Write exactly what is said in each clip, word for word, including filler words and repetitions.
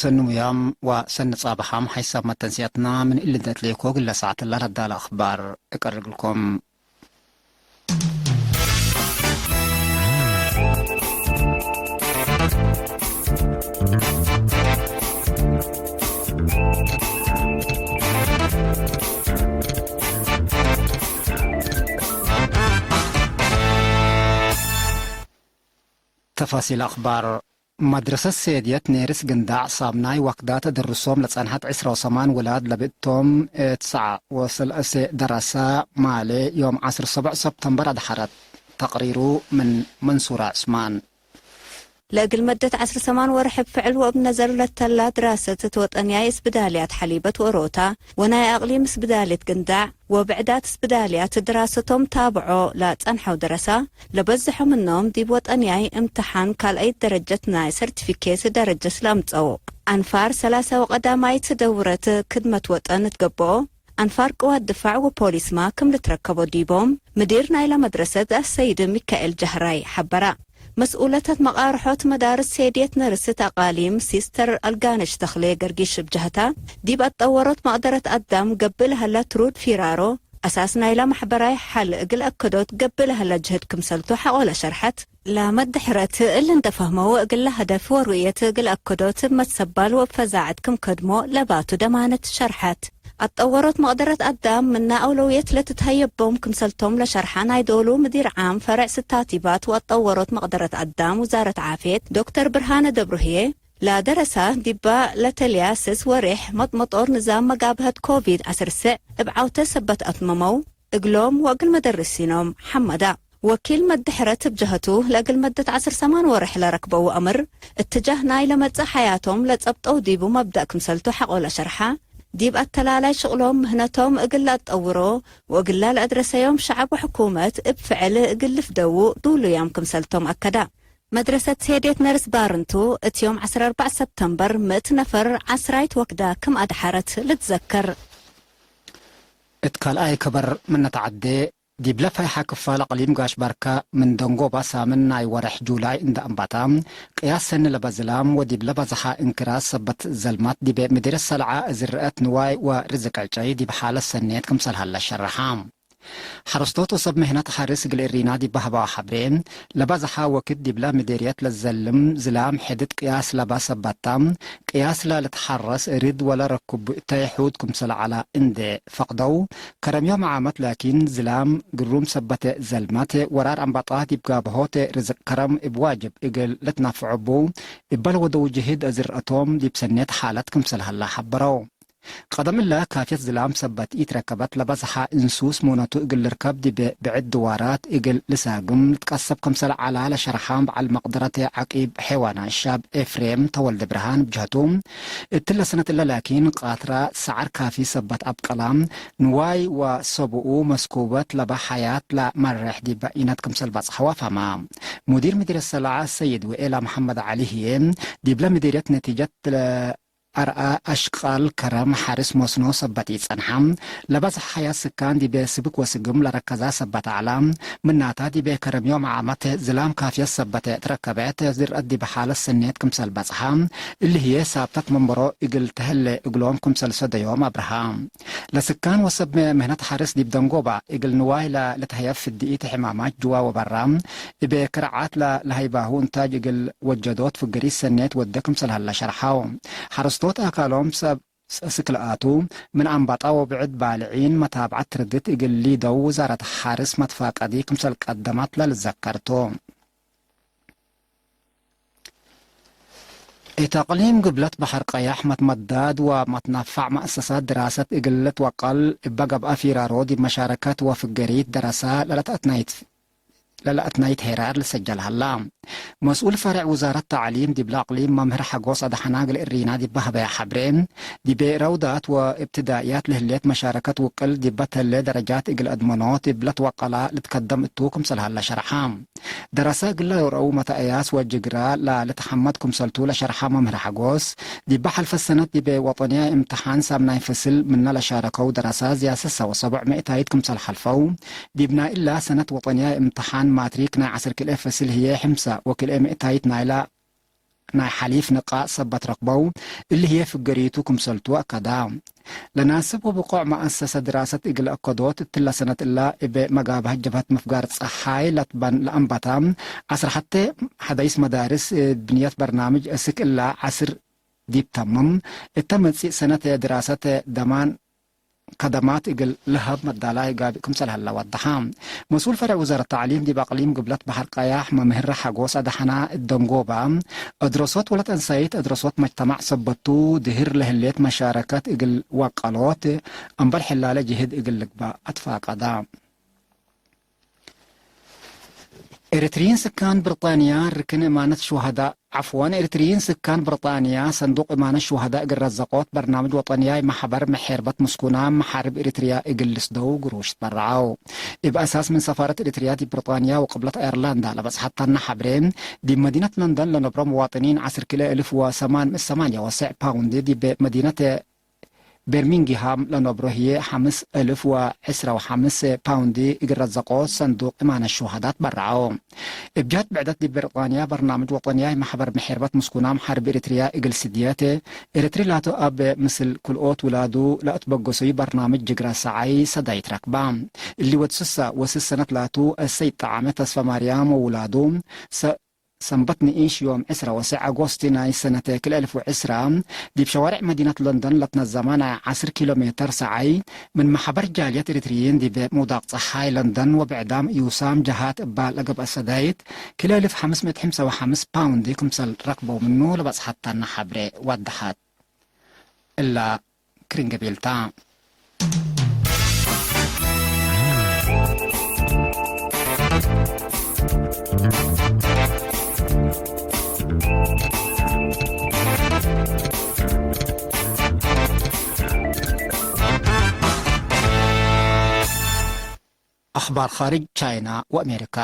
ሰኒ ሙያም ወሰኒ ጻብሓም። ሐይሳብ መተንስያትና ምን እሊ እንዴ እትሌኮ እግለ ሳዕትላ ለዳለ አኽባር እቀርግልኮም። ተፋሲል አኽባር። መድረሰት ሴድየት ኔርስ ግንዳዕ ሳምናይ ወክዳ ተደርሶም ለጸንሐት ዕስራ ወሰማን ውላድ ለብእቶም፣ እት ሰዓ ወሰለሴ ደረሰ ማሌ ዮም ዐስር ሰብዕ ሰብተምበር አድሐረት። ተቅሪሩ ምን መንሱራ ዕስማን። ለእግል መደት ዐስር ሰማን ወርሕ እብ ፍዕል ወእብ ነዘር ለተላ ድራሰት እት ወጠንያይ እስብዳልያት ሐሊበት ወኦሮታ ወናይ አቅሊም እስብዳልየት ግንዳዕ ወብዕዳት እስብዳልያት ድራሰቶም ታብዖ ለጸንሐው ደረሳ፣ ለበዝሖ ምኖም ዲብ ወጠንያይ እምትሓን ካልአይት ደረጀት ናይ ሰርቲፊኬት ደረጀት ለአምጸው። አንፋር ሰላሳ ወቀዳማይት ደውረት ክድመት ወጠን እትገብኦ፣ አንፋር ቅዋት ድፋዕ ወፖሊስማ ክም ልትረከቦ ዲቦም፣ ምዲር ናይለ መድረሰት አሰይድ ሚካኤል ጀህራይ ሐበራ። መስኡለተት መቃርሖት መዳርስ ሴድየት ነርስ እት አቃሊም ሲስተር አልጋነሽ ተክሌ ገርጊሽ እብ ጀህታ፣ ዲብ አትጠወሮት መቅደረት አዳም ገብእ ለሀለ ትሩድ ፊራሮ፣ አሳስ ናይለ መሕበራይ ሐል እግል አከዶት ገብእ ለሀለ ጅህድ ክምሰልቱ ሐቆለ ሸርሐት። ለመድሕረት እሊ እንዴ ፈህመው እግለ ሀደፍ ወሩእየት እግል አከዶት እብ መትሰባል ወእብ ፈዛዐት ክም ከድሞ ለባቱ ደማነት ሸርሐት። አትጠወሮት መቅደረት አዳም ምነ አውለውየት ለትትሀየቦም ክምሰልቶም ለሸርሐ ናይ ዶሉ ምዲር ዓም ፈሬዕ ስታቲባት ወአትጠወሮት መቅደረት አዳም ውዛረት ዓፍየት ዶክተር ብርሃነ ደብሩህዬ፣ ለደረሳ ዲባ ለተልያ ስስ ወሬሕ መጥመጦር ንዛም መጋብሀት ኮቪድ ዐስር ስዕ እብ ዐውተ ሰበት አትመመው፣ እግሎም ወእግል መደርሲኖም ሐመዳ። ወኪል መድሕረት እብ ጀሀቱ፣ ለእግል መደት ዐስር ሰማን ወሬሕ ለረክበው አምር፣ እትጃህ ናይ ለመጽእ ሐያቶም ለጸብጠው ዲቡ መብደእ ክምሰልቱ ሐቆ ለሸርሐ፣ ዲብ አተላላይ ሽቅሎም ምህነቶም እግል ለአትጠውሮ ወእግላ ለአድረሰዮም ሸዐብ ወሕኩመት እብ ፍዕል እግል ልፍደዉ ዱሉያም ክምሰልቶም አከዳ። መድረሰት ሴድየት ነርስ ባርንቱ፣ እት ዮም ዐስር አርበዕ ሰብተምበር ምእት ነፈር ዐስራይት ወክዳ ክም አድሐረት ልትዘከር። እት ካልኣይ ከበር ምነ ተዐዴ፣ ዲብለ ፈይሐ ክፋል አቅሊም ጋሽ ባርከ ምን ደንጎባ ሳምን ናይ ወሬሕ ጁላይ እንደ አንባታ፣ ቅያስ ሰኒ ለበዝላም ወዲብለ በዝሐ እንክራስ ሰበት ዘልማት ዲበ ምዲር ሰልዐ እዝርአት ንዋይ ወርዝቅ ዕጨይ ዲብ ሓለት ሰኔት ክምሰል ሀለ ሸረሐ። ሐረስቶት ወሰብ ምህነት ሐርስ እግል እሪና ዲብ በህበዋ ሐብሬ፣ ለበዝሐ ወክድ ዲብለ ምዴርየት ለዘልም ዝላም ሕድድ ቅያስ ለባ ሰባታ፣ ቅያስ ለልትሐረስ እርድ ወለ ረኩብ እተይ ሑድ ክምሰል ዐላ እንዴ ፈቅደው፣ ከረም ዮም ዓመት ላኪን ዝላም ግሩም ሰበተ ዘልመት ወራር አንባጣ ዲብ ጋብሆት ርዝቅ ከረም እብ ዋጅብ እግል ልትናፍዖ እቡ እበ ለወደው ጅህድ እዝርአቶም ዲብ ሰኔት ሓለት ክምሰል ሀላ ሐበረው። ቀደም እለ ካፍየት ዝላም ሰበት ኢትረከበት ለበዝሐ እንሱስ ሙነቱ እግል ልርከብ ዲብ ብዕድ ድዋራት እግል ልሳግም ልትቀሰብ ክምሰል ዐላ ለሸርሐ በዐል መቅደረት ዐቂብ ሔዋናት ሻብ ኤፍሬም ተወልደ ብርሃን ብጅሀቱ፣ እትለ ሰነት እለ ላኪን ቃትራ ሰዐር ካፊ ሰበት አብቀላ፣ ንዋይ ወሰብኡ መስኩበት ለበ ሐያት ለመሬሕ ዲብ በዒነት ክምሰል በጽሐወ ፈሀመ። ሙዲር ምዲርየት ሰላዐ ሰይድ ውኤላ መሐመድ ዐሊ ህዬ፣ ዲብለ ምዲርየት ነቲጀት ለ አርአ አሽቃል ከረም ሐርስ መስኖ ሰበት ኢጸንሐ፣ ለበዝሐ ሐያት ስካን ዲበ ስብክ ወስግም ለረከዛ ሰበት ዐላ፣ ምናታ ዲበ ከረም ዮም ዓመት ዝላም ካፍየት ሰበት ትረከበት ዝርአት ዲበ ሓለት ሰኔት ክምሰል በጽሐ፣ እሊ ህዬ ሳብተት መንበሮ እግል ተህሌ እግሎም ክምሰል ሰደዮም አብርሃ። ለስካን ወሰብ ምህነት ሐርስ ዲብ ደንጎባ እግል ንዋይ ለልትሀየብ ፍድኢት ሕማማት ጅዋ ወበራ፣ እብ ክርዓት ለሀይባሁ እንታጅ እግል ወጀዶት ፍግሪት ሰኔት ወደ ክምሰል ሀለ ሸርሐው። ሐረስቶት አካሎም ሰብ እስክ ለአቱ ምን አንባጣ ወብዕድ ባልዒን መታብዐት ትርድት እግል ሊደው ውዛረት ሐርስ መትፋቀዲ ክምሰል ቀደመት ለልዘከር ቱ። እት አቅሊም ግብለት በሐር ቀያሕ መትመዳድ ወመትነፋዕ መአሰሳት ድራሰት እግል ልትወቀል እበ ገብአ ፊራሮ ዲብ መሻረከት ወፍገሪት ደረሰ ለለተአትናይት ለለአትናይት ሄራር ልሰጀል ሀላ። መስኡል ፈሬዕ ውዛረት ተዕሊም ዲብለ አቅሊም መምህር ሐጎስ አድሐና እግል እሪና ዲብ በህበያ ሐብሬ፣ ዲቤ ረውዳት ወእብትዳእያት ለህሌት መሻረከት ውቅል ዲበ ተሌ ደረጃት እግል አድመኖት እብ ለትወቀላ ልትከደም እቱ ክምሰል ሀለ ሸርሐ። ደረሰ እግል ለረአው መተአያስ ወጅግራ ለልትሐመድ ክምሰልቱ ለሸርሐ መምህር ሐጎስ፣ ዲበ ሐልፈ ሰነት ዲቤ ወጠንያይ እምትሓን ሳምናይ ፍስል ምነ ለሻረከው ደረሰ ዝያሰሰ ወሰቡዕ ምእታይት ክምሰል ሐልፈው፣ ዲብ ናይላ ሰነት ወጠንያይ እምትሓን ማትሪክ ናይ ዐስር ክልኤ ፍስል ህዬ ሕምሰ ወክልኤ ምእታይት ናይላ ናይ ሐሊፍ ንቃጥ ሰበት ረክበው፣ እሊ ህዬ ፍገሪቱ ክምሰልቱ አከዳ። ለናስብ ወብቆዕ መአሰሰ ድራሰት እግል አከዶት፣ እትለ ሰነት እላ እብ መጋብሀት ጀብሀት ምፍጋር ጸሓይ ለትበን ለአንበታ ዐስር ሐቴ ሐዳይስ መዳርስ ብንየት በርናምጅ እስክ እላ ዐስር ዲብ ተምም እተ መጽእ ሰነት ድራሰት ደማን ከደማት እግል ለሀብ መዳላይ ጋብእ ክምሰል ሀለ ወደሐ። መስኡል ፈርዕ ውዛረት ተዕሊም ዲብ አቅሊም ግብለት በሐር ቀያሕ መምህር ሐጎስ አድሐና እት ደንጎባ፣ እድረሶት ወለት እንሳይት እድረሶት መጅተማዕ ሰበቱ ድህር ለህሌት መሻረከት እግል ወቀሎት፣ እምበል ሕላለ ጅህድ እግል ልግባእ አትፋቀዳ። ኤሪትሪይን ስካን ብርጣንያ ርክን እማነት ሹሀዳእ፣ ዐፍወን፣ ኤሪትሪይን ስካን ብርጣንያ ሰንዱቅ እማነት ሹሀዳእ እግል ረዘቆት በርናምጅ ወጠንያይ መሕበር መሔርበት ምስኩናም መሓርብ ኤሪትርያ እግል ልስደው ግሩሽ ትበረዐው። እብ አሳስ ምን ሰፋረት ኤሪትርያ ዲብ ብርጣንያ ወቅብለት አየርላንዳ ለበጽሐት ተነ ሐብሬ፣ ዲብ መዲነት ለንደን ለነብሮ መዋጥኒን ዐስር ክልኤ እልፍ ወሰማን ምእት ሰማንየ ወሰዕ ፓውንድ ዲብ መዲነት ቤርሚንግሃም ለነብሮ ህዬ ሐምስ እልፍ ወዕስራ ወሐምስ ፓውንድ እግል ረዘቆት ሰንዱቅ እማነት ሹሀዳእ ትበረዐው። እብ ጀህት ብዕደት ዲብ ብርጣንያ በርናምጅ ወጠንያይ መሕበር መሔርበት ምስኩናም ሐርብ ኤሪትርያ እግል ስድየት፣ ኤሪትሪ ላቱ አብ ምስል ክልኦት ውላዱ ለአትበገሱዩ በርናምጅ ጅግረ ሰዓይ ሰዳይት ረክባ። እሊ ወድ ስሳ ወስስ ሰነት ላቱ እሰይድ ጠዓመ ተስፈማርያም ወውላዱ ሰ-፣ ሰንበት ንኢሽ ዮም ዕስራ ወሰዕ አጎስቲ ናይ ሰነት ክልኤ እልፍ ወዕስራ፣ ዲብ ሸዋርዕ መዲነት ለንደን ለትነዘመ ናይ ዐስር ኪሎ ሜተር ሰዓይ፣ ምን መሕበር ጃልየት ኤሪትርይን ዲብ ምውዳቅ ጸሓይ ለንደን ወብዕዳም ዩሳም ጀሃት እባ ለገብአ ሰዳይት፣ ክልኤ እልፍ ሐምስ ምእት ሕምሳ ወሐምስ ፓውንድ ክምሰል ረክበው ምኑ ለበጽሐት ተነ ሐብሬ ወደሐት። እላ ክሪንገቤልታ። አኽባር ኻርጅ ቻይና ወአሜሪካ።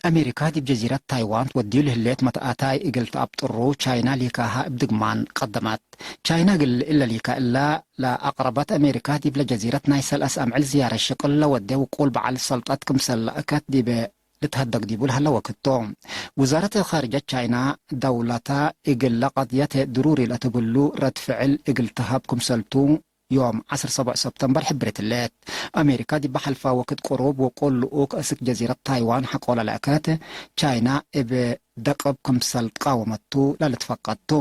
አሜሪካ ዲብ ጀዚረት ታይዋን ትወድዩ ለህሌት መትአታይ እግል ተአብጥሩ ቻይና ሊካሃ እብ ድግማን ቀደመት። ቻይና እግል እለ ሊካ እላ ለአቅረበት፣ አሜሪካ ዲብለ ጀዚረት ናይ ሰልአስ አምዕል ዝያረት ሽቅል ለወዴ ውቁል በዐል ሰልጠት ክምሰል ለአከት ዲበ ልትሀደግ ዲቡ ለሀለ ወክድ ቱ። ውዛረት ኻርጀት ቻይና ደውለተ እግለ ቀድየት ድሩሪ ለትብሉ ረድ ፍዕል እግል ተሀብ ክምሰልቱ ዮም ዐስር ሰቡዕ ሰብተምበር ሕብሬት ህሌት። አሜሪካ ዲብ ሐልፋ ወክድ ቅሩብ ውቁል ልኡክ እስክ ጀዚረት ታይዋን ሐቆለ ለአከት፣ ቻይና እብ ደቅብ ክምሰል ትቃወመቱ ለልትፈቀድ ቱ።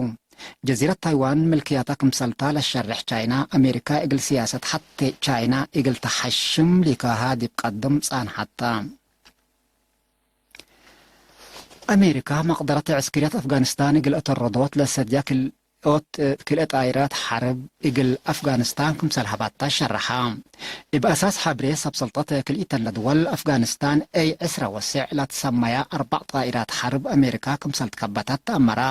ጀዚረት ታይዋን ምልክያታ ክምሰልታ ለሸሬሕ ቻይና፣ አሜሪካ እግል ስያሰት ሐቴ ቻይና እግል ተሐሽም ሊካሃ ዲብ ቀድም ጻንሐት ተ። አሜሪካ መቅደረት ዕስክርየት አፍጋኒስታን እግል አተረዶት ለሰድያ ክልኦት ክልኤ ጣይራት ሐርብ እግል አፍጋኒስታን ክምሰል ሀባታ ሸረሐ። እብ አሳስ ሐብሬ ሰብ ሰልጠት ክልኢተን ለድወል አፍጋኒስታን ኤ ዕስራ ወሰዕ ለትሰመያ አርበዕ ጣይራት ሐርብ አሜሪካ ክምሰል ትከበተት ተአመረ።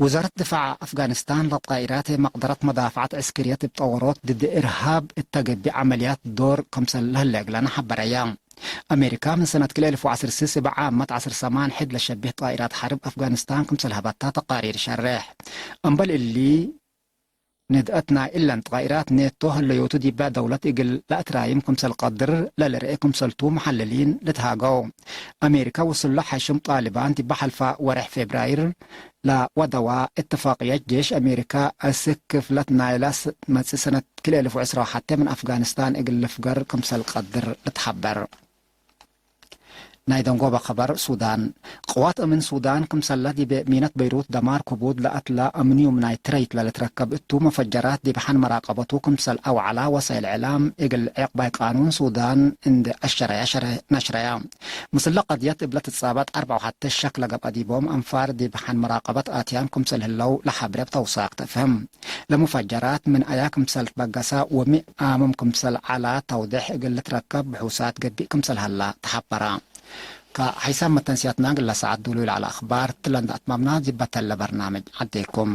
ውዛረት ድፋዕ አፍጋኒስታን ለጣይራት መቅደረት መዳፈዐት ዕስክርየት እብ ጠወሮት ድድ እርሃብ እተ ገብእ ዐመልያት ዶር ክምሰል ለህለ እግለን ሐበረየ። አሜሪካ ምን ሰነት ክልኤ እልፍ ወዐስር ስስ እብ ዓመት ዐስር ሰማን ሕድ ለሸቢህ ጣይራት ሐርብ አፍጋኒስታን ክምሰል ሀበታ ተቃሪር ሸሬሕ። እምበል እሊ፣ ንድአት ናይ እለን ጣይራት ኔቶ ህለዮቱ ዲብላ ደውለት እግል ለአትራይም ክምሰል ቀድር ለልርኤ ክምሰልቱ መሐልሊን ልትሃገው። አሜሪካ ወስሎ ሐሽም ጣሊባን ዲብ ሐልፋ ወሬሕ ፌብራይር ለወደዋ እትፋቅየት ጄሽ አሜሪካ፣ አስክ ክፍለት ናይላ ስ-፣ መጽእ ሰነት ክልኤ እልፍ ወዕስራ ወሐቴ ምን አፍጋኒስታን እግል ልፍገር ክምሰል ቀድር ልትሐበር። ናይ ደንጎበ ከበር ሱዳን። ቅዋት አምን ሱዳን ክምሰለ ዲብ ሚነት በይሩት ደማር ክቡድ ለአትለ አምንዩም ናይ ትረይት ለልትረከብ እቱ መፈጀራት ዲብ ሐን መራቀበቱ ክምሰል አውዐላ ወሳይል ዕላም እግል ዔቅባይ ቃኑን ሱዳን እንዴ አሸረያ ሸረ-፣ ነሽረያ። ምስለ ቀድየት እብለ ትጻበጥ አርበዕ ወሐቴ ሸክ ለገብአ ዲቦም አንፋር ዲብ ሐን መራቀበት አትያም ክምሰል ህለው ለሐብሬ ብተውሳክ ተፍህም። ለሙፈጀራት ምን አያ ክምሰል ትበገሰ ወሚ አምም ክምሰል ዐላ ተውዴሕ እግል ልትረከብ ብሑሳት ገብእ ክምሰል ሀላ ተሐበረ። ከሐይሳም መተንስያትና እግለ ሰዓት ዱሉይ ለዐለ አኽባር ትለ እንደ አትማምና ዲብ በተለ በርናምጅ ዐዴኩም።